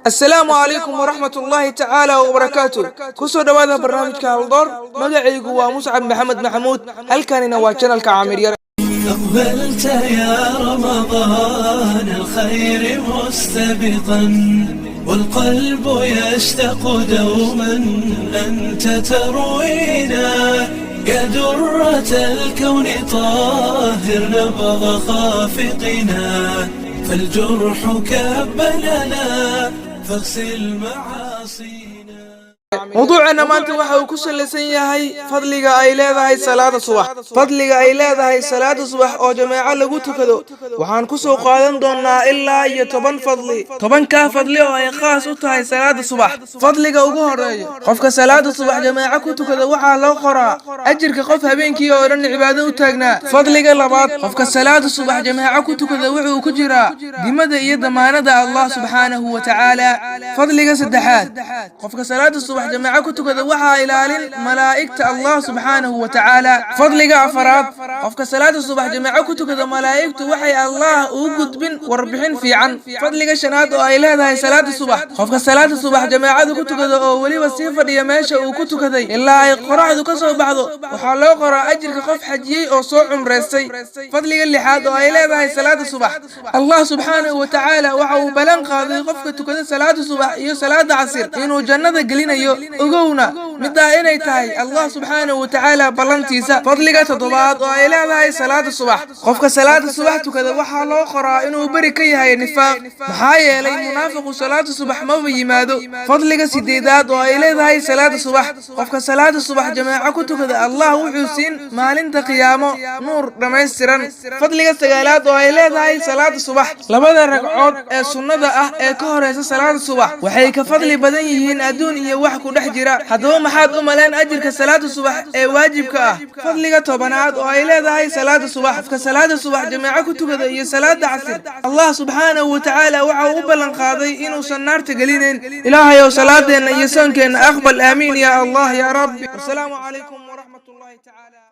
Asalaamu calaykum waraxmat ullaahi tacaala wabarakaatu. Kusoo dhowaada barnaamijka Haldoor. Magacaygu waa Muscab Maxamed Maxamuud, halkanina waa channelka Caamir Yare. أقبلت يا رمضان الخير مستبقا، والقلب يشتاق دوما أنت تروينا. يا درة الكون طاهر نبض خافقنا، فالجرح كب لنا فاغسل معاصينا. Mawduuceena maanta waxa uu ku salaysan yahay fadliga ay leedahay salaada subax, fadliga ay leedahay salaada subax oo jameeco lagu tukado. Waxaan kusoo qaadan doonaa ilaa iyo 10 fadli, 10-kaa fadli oo ay khaas u tahay salaada subax. Fadliga ugu horeeya: qofka salaada subax jameeco ku tukada waxaa loo qoraa ajirka qof habeenkii oo dhan cibaado u taagnaa. Fadliga labaad: qofka salaada subax jameeco ku tukada wuxuu ku jiraa dimada iyo damaanada Allah subxaanahu wa tacaala. Fadliga saddexaad: qofka salaada subax jameeco ku tukada waxaa ilaalin malaa'igta Allah subxaanahu wa tacaala. Fadliga afaraad: qofka salaada subax jameeco ku tukada malaa'igtu waxay Allah ugu gudbin warbixin fiican. Fadliga shanaad oo ay leedahay salaada subax: qofka salaada subax jameecada ku tukada oo weliba sii fadhiya meesha uu ku tukaday ilaa ay qoraxdu ka soo baxdo, waxaa loo qoraa ajirka qof xajiyey oo soo cumraystay. Fadliga lixaad oo ay leedahay salaada subax: Allah subxaanahu wa tacaala waxa uu ballan qaaday qofka tukada salaada subax iyo salaada casir inuu jannada gelinayo. Ogowna middaa inay tahay Allah subxaanahu wa tacaala ballantiisa. Fadliga toddobaad oo ay leedahay salaada subax: qofka salaada subax tukada waxaa loo qoraa inuu beri ka yahay nifaaq, maxaa yeelay munaafiqu salaada subax maba yimaado. Fadliga sideedaad oo ay leedahay salaada subax: qofka salaada subax jameeco ku tukada Allah wuxuu siin maalinta qiyaamo nuur dhammaystiran. Fadliga sagaalaad oo ay leedahay salaada subax: labada ragcood ee sunnada ah ee ka horeysa salaada subax waxay ka fadli badan yihiin adduun iyo wax ku dhex jira. Haddaba maxaad u maleen ajirka salaada subax ee waajibka ah? Fadliga 10aad oo ay leedahay salaada subax: qofka salaada subax jameeco ku tukada iyo salaada casir, Allah subxaanahu wa tacaala waxa uu u ballan qaaday inuusan naarta gelinayn. Ilaahayow, salaadeenna iyo soonkeenna aqbal. Aamiin ya Allah ya Rabbi. Wasalaamu calaykum waraxmat ullahi tacaala.